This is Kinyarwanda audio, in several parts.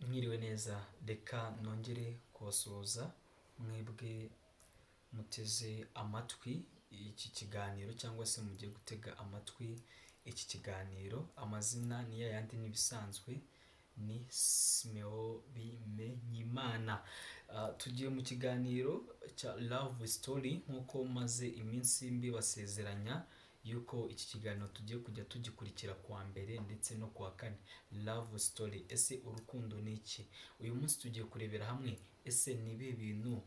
Mwiriwe neza, reka nongere kubasuhuza mwebwe muteze amatwi iki kiganiro cyangwa se mugiye gutega amatwi iki kiganiro. Amazina ni yayandi n'ibisanzwe, ni Simeo Bimenyimana. Tugiye mu kiganiro cya Love Story nk'uko maze iminsi mbibasezeranya yuko iki kiganiro tugiye kujya tugikurikira kuwa mbere ndetse no kuwa kane. Love Story, ese urukundo ni iki? Uyu munsi tugiye kurebera hamwe ese ni ibihe bintu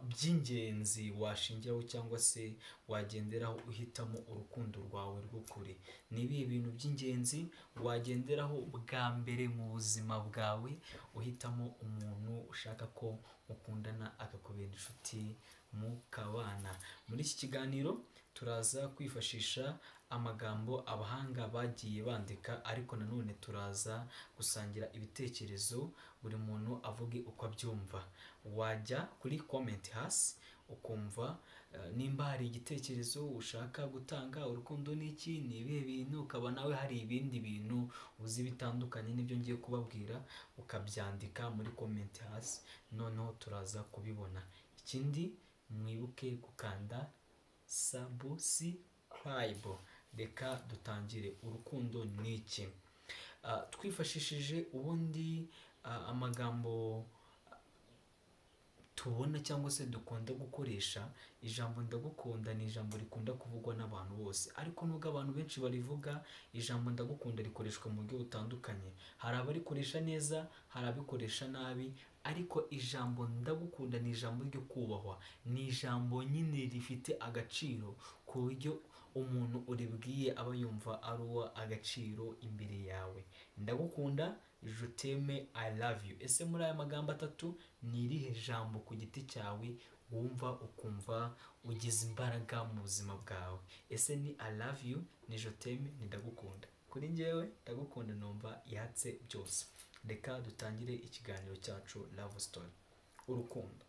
by'ingenzi washingiraho cyangwa se wagenderaho uhitamo urukundo rwawe rw'ukuri. Ni ibihe bintu by'ingenzi wagenderaho bwa mbere mu buzima bwawe uhitamo umuntu ushaka ko mukundana, akakubera inshuti, mukabana? Muri iki kiganiro turaza kwifashisha amagambo abahanga bagiye bandika, ariko nanone turaza gusangira ibitekerezo, buri muntu avuge uko abyumva. Wajya kuri comment hasi ukumva nimba hari igitekerezo ushaka gutanga: urukundo ni iki, ni ibihe bintu, ukaba nawe hari ibindi bintu uzi bitandukanye n'ibyo ngiye kubabwira, ukabyandika muri comment hasi, noneho turaza kubibona. Ikindi, mwibuke gukanda subscribe. Reka dutangire. Urukundo ni iki? Twifashishije ubundi amagambo tubona cyangwa se dukunda gukoresha, ijambo "ndagukunda" ni ijambo rikunda kuvugwa n'abantu bose. Ariko nubwo abantu benshi barivuga, ijambo "ndagukunda" rikoreshwa mu buryo butandukanye. Hari abarikoresha neza, hari abikoresha nabi, ariko ijambo "ndagukunda" ni ijambo ryo kubahwa, ni ijambo nyine rifite agaciro ku buryo umuntu uribwiye aba yumva ari uwa agaciro imbere yawe. Ndagukunda, je t'aime, I love you. Ese muri aya magambo atatu ni irihe jambo ku giti cyawe wumva ukumva ugize imbaraga mu buzima bwawe? Ese ni I love you, ni je t'aime, ni ndagukunda? Kuri njyewe "ndagukunda" numva ihatse byose. Reka dutangire ikiganiro cyacu, Love Story. Urukundo.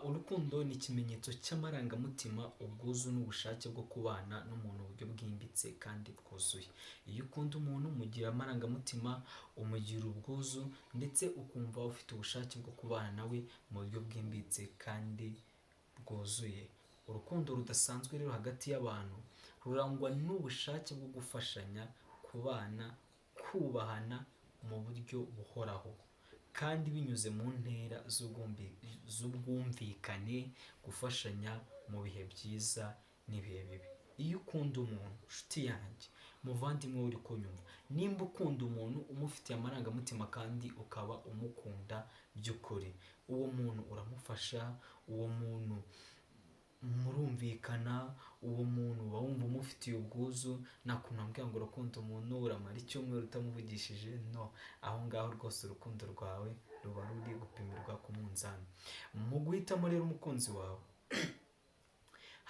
Urukundo ni ikimenyetso cy'amarangamutima, ubwuzu n'ubushake bwo kubana n'umuntu mu buryo bwimbitse kandi bwuzuye. Iyo ukunda umuntu, mugira amarangamutima, umugira ubwuzu, ndetse ukumva ufite ubushake bwo kubana nawe mu buryo bwimbitse kandi bwuzuye. Urukundo rudasanzwe rero hagati y'abantu rurangwa n'ubushake bwo gufashanya, kubana, kubahana mu buryo buhoraho kandi binyuze mu ntera z'ubwumvikane, gufashanya mu bihe byiza n'ibihe bibi. Iyo ukunda umuntu, nshuti yanjye, muvandimwe uri kunyumva, nimba ukunda umuntu umufitiye amarangamutima kandi ukaba umukunda by'ukuri, uwo muntu uramufasha, uwo muntu murumvikana, uwo muntu uba wumva umufitiye ubwuzu. Nta kuntu wambwira ngo urakunda umuntu uramara icyumweru utamuvugishije. No aho ngaho rwose urukundo rwawe ruba ruri gupimirwa ku munzani. Mu guhitamo rero umukunzi wawe,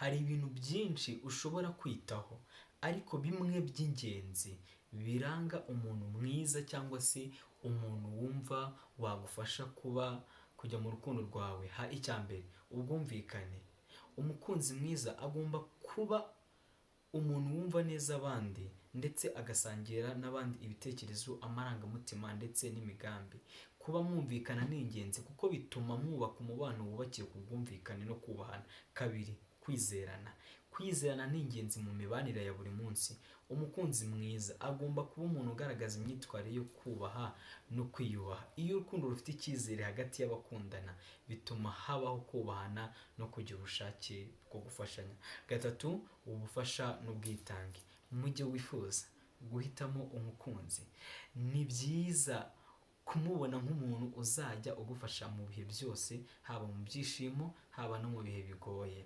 hari ibintu byinshi ushobora kwitaho, ariko bimwe by'ingenzi biranga umuntu mwiza cyangwa se umuntu wumva wagufasha kuba kujya mu rukundo rwawe, ha icya mbere, ubwumvikane. Umukunzi mwiza agomba kuba umuntu wumva neza abandi ndetse agasangira n'abandi ibitekerezo, amarangamutima ndetse n'imigambi. Kuba mwumvikana ni ingenzi kuko bituma mwubaka umubano wubakiye ku bwumvikane no kubahana. Kabiri, kwizerana. Kwizerana ni ingenzi mu mibanire ya buri munsi. Umukunzi mwiza agomba kuba umuntu ugaragaza imyitwarire yo kubaha no kwiyubaha. Iyo urukundo rufite icyizere hagati y'abakundana, bituma habaho kubahana no kugira ubushake bwo gufashanya. Gatatu, ubufasha n'ubwitange. Mu gihe wifuza guhitamo umukunzi, ni byiza kumubona nk'umuntu uzajya ugufasha mu bihe byose, haba mu byishimo, haba no mu bihe bigoye.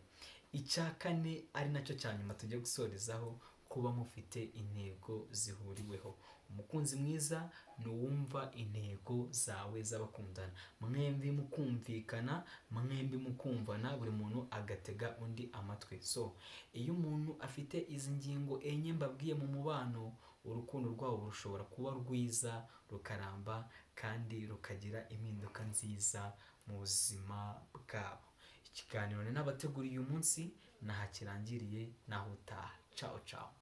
Icya kane, ari nacyo cya nyuma tujya gusorezaho, kuba mufite intego zihuriweho. Umukunzi mwiza ni uwumva intego zawe z'abakundana, mwembi mukumvikana, mwembi mukumvana, buri muntu agatega undi amatwi. So iyo umuntu afite izi ngingo enye mbabwiye mu mubano, urukundo rwabo rushobora kuba rwiza, rukaramba kandi rukagira impinduka nziza mu buzima bwabo. Ikiganiro ni n'abateguriye uyu munsi naha kirangiriye, naho utaha. Ciao ciao.